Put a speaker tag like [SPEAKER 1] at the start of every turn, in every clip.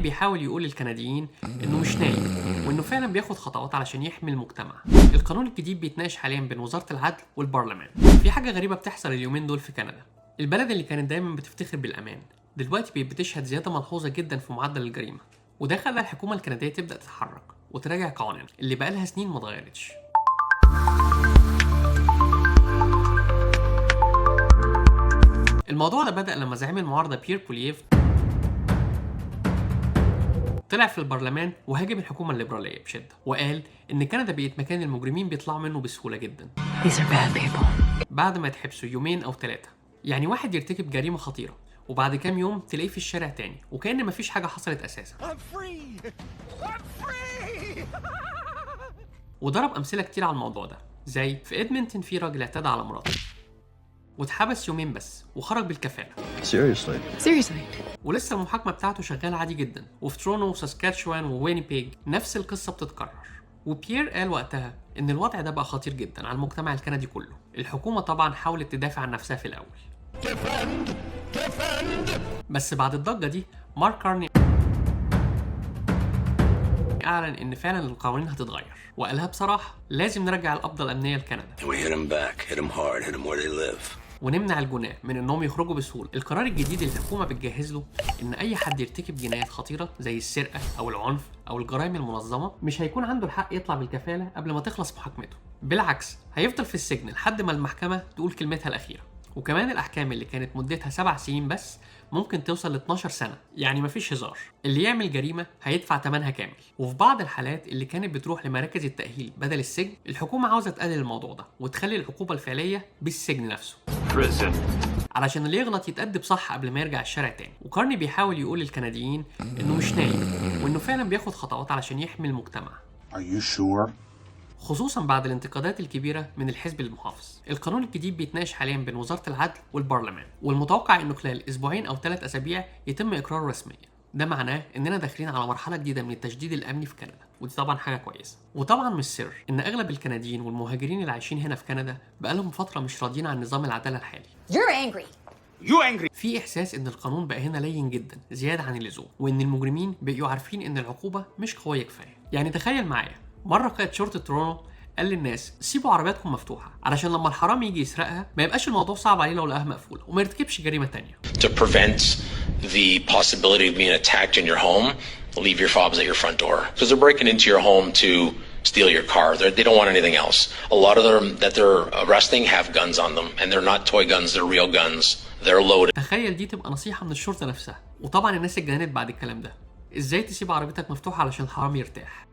[SPEAKER 1] بيحاول يقول للكنديين انه مش نايم، وانه فعلا بياخد خطوات علشان يحمي المجتمع. القانون الجديد بيتناقش حاليا بين وزارة العدل والبرلمان. في حاجة غريبة بتحصل اليومين دول في كندا. البلد اللي كانت دايما بتفتخر بالامان دلوقتي بقت بتشهد زيادة ملحوظة جدا في معدل الجريمة، وده خلى الحكومة الكندية تبدا تتحرك وتراجع قوانينها اللي بقالها سنين ما اتغيرتش. الموضوع ده بدأ لما زعيم المعارضة بيير بولييف طلع في البرلمان وهاجم الحكومة الليبرالية بشدة، وقال إن كندا بقت مكان المجرمين بيطلعوا منه بسهولة جدا.
[SPEAKER 2] These are bad people.
[SPEAKER 1] بعد ما يتحبسوا يومين أو 3. يعني واحد يرتكب جريمة خطيرة وبعد كام يوم تلاقيه في الشارع تاني وكأن مفيش حاجة حصلت أساسا.
[SPEAKER 3] I'm free! I'm free!
[SPEAKER 1] وضرب أمثلة كتير على الموضوع ده، زي في إدمنتون في راجل اعتدى على مراته واتحبس يومين بس وخرج بالكفالة.
[SPEAKER 4] Seriously.
[SPEAKER 2] Seriously.
[SPEAKER 1] ولسه المحاكمة بتاعته شغالة عادي جدا. وفي تورونتو وساسكاتشوان ووينيبيج نفس القصة بتتكرر. وبيير قال وقتها إن الوضع ده بقى خطير جدا على المجتمع الكندي كله. الحكومة طبعا حاولت تدافع عن نفسها في الأول.
[SPEAKER 3] Defend! Defend!
[SPEAKER 1] بس بعد الضجة دي مارك كارني أعلن إن فعلا القوانين هتتغير، وقالها بصراحة لازم نرجع القبضة الأمنية لكندا.
[SPEAKER 4] We hit 'em back, hit 'em hard, hit 'em where they live.
[SPEAKER 1] ونمنع الجناة من انهم يخرجوا بسهولة. القرار الجديد اللي الحكومة بتجهز له ان اي حد يرتكب جنايات خطيرة زي السرقة او العنف او الجرائم المنظمة مش هيكون عنده الحق يطلع بالكفاله قبل ما تخلص محاكمته، بالعكس هيفضل في السجن لحد ما المحكمة تقول كلمتها الاخيرة. وكمان الاحكام اللي كانت مدتها 7 سنين بس ممكن توصل ل 12 سنة، يعني مفيش هزار، اللي يعمل جريمة هيدفع ثمنها كامل. وفي بعض الحالات اللي كانت بتروح لمراكز التاهيل بدل السجن، الحكومة عاوزه تقلل الموضوع ده وتخلي العقوبة الفعلية بالسجن نفسه.
[SPEAKER 4] Prison.
[SPEAKER 1] علشان اللي يغلط يتأدب صح قبل ما يرجع الشارع تاني. وكارني بيحاول يقول للكنديين انه مش نايم، وانه فعلا بياخد خطوات علشان يحمي المجتمع.
[SPEAKER 5] Are you sure?
[SPEAKER 1] خصوصا بعد الانتقادات الكبيرة من الحزب المحافظ. القانون الجديد بيتناقش حاليا بين وزارة العدل والبرلمان، والمتوقع انه خلال اسبوعين او 3 اسابيع يتم اقراره رسميا. ده معناه اننا داخلين على مرحلة جديدة من التشديد الامني في كندا، ودي طبعا حاجة كويسة. وطبعا مش سر ان اغلب الكنديين والمهاجرين اللي عايشين هنا في كندا بقالهم فترة مش راضيين عن نظام العدالة الحالي.
[SPEAKER 2] You're angry.
[SPEAKER 3] You angry!
[SPEAKER 1] في احساس ان القانون بقى هنا لين جدا زيادة عن اللزوم، وان المجرمين بقوا عارفين ان العقوبة مش قوية كفاية. يعني تخيل معايا مرة قائد شرطه تورونتو قال للناس سيبوا عربياتكم مفتوحة علشان لما الحرامي يجي يسرقها ما يبقاش الموضوع صعب عليه لو لقاها مقفولة وما يرتكبش جريمة تانية.
[SPEAKER 6] To prevent the possibility of being attacked in your home, leave your fobs at your front door. Because they're breaking into your home to steal your car. They don't want anything else. A lot of them that they're arresting have guns on them, and they're not toy guns, they're real guns. They're loaded.
[SPEAKER 1] تخيل دي تبقى نصيحة من الشرطة نفسها. وطبعا الناس اتجننت بعد الكلام ده، ازاي تسيب عربيتك مفتوحة علشان الحرامي يرتاح؟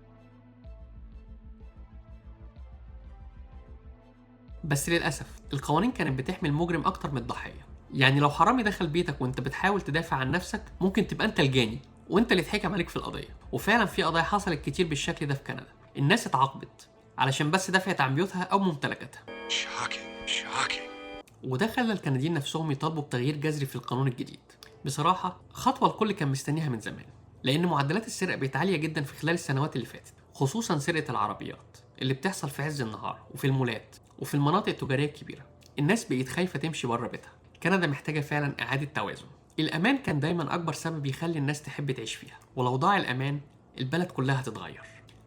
[SPEAKER 1] بس للأسف القوانين كانت بتحمي المجرم أكتر من الضحية. يعني لو حرامي دخل بيتك وانت بتحاول تدافع عن نفسك ممكن تبقى انت الجاني وانت اللي اتحكم عليك في القضية. وفعلا في قضايا حصلت كتير بالشكل ده في كندا، الناس اتعاقبت علشان بس دافعت عن بيوتها أو ممتلكاتها.
[SPEAKER 4] Shocking, shocking.
[SPEAKER 1] وده خلى الكنديين نفسهم يطالبوا بتغيير جذري في القانون الجديد. بصراحة خطوة الكل كان مستنيها من زمان، لأن معدلات السرقة بقت عالية جدا في خلال السنوات اللي فاتت، خصوصا سرقة العربيات اللي بتحصل في عز النهار وفي المولات وفي المناطق التجارية الكبيرة. الناس بقت خايفة تمشي بره بيتها. كندا محتاجة فعلا إعادة توازن. الأمان كان دايما أكبر سبب يخلي الناس تحب تعيش فيها، ولو ضاع الأمان البلد كلها هتتغير.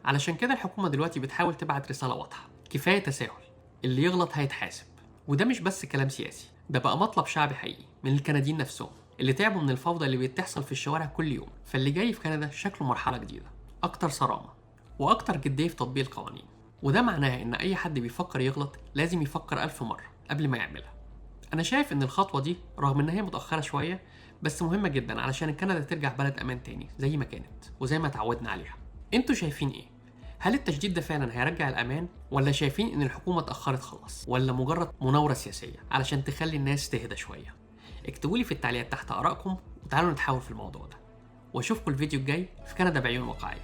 [SPEAKER 1] علشان كده الحكومة دلوقتي بتحاول تبعت رسالة واضحة، كفاية تساهل، اللي يغلط هيتحاسب. وده مش بس كلام سياسي، ده بقى مطلب شعبي حقيقي من الكنديين نفسهم اللي تعبوا من الفوضى اللي بتحصل في الشوارع كل يوم. فاللي جاي في كندا شكله مرحلة جديدة، أكتر صرامة وأكتر جدية في تطبيق القوانين. وده معناه إن أي حد بيفكر يغلط لازم يفكر 1000 مرة قبل ما يعملها. أنا شايف إن الخطوة دي رغم إن هي متأخرة شوية بس مهمة جدا علشان كندا ترجع بلد أمان تاني زي ما كانت وزي ما اتعودنا عليها. انتوا شايفين إيه؟ هل التشديد ده فعلا هيرجع الأمان، ولا شايفين إن الحكومة اتأخرت خلاص، ولا مجرد مناورة سياسية علشان تخلي الناس تهدى شوية؟ اكتبولي في التعليقات تحت آرائكم وتعالوا نتحاور في الموضوع ده. واشوفكم الفيديو الجاي في كندا بعيون واقعية.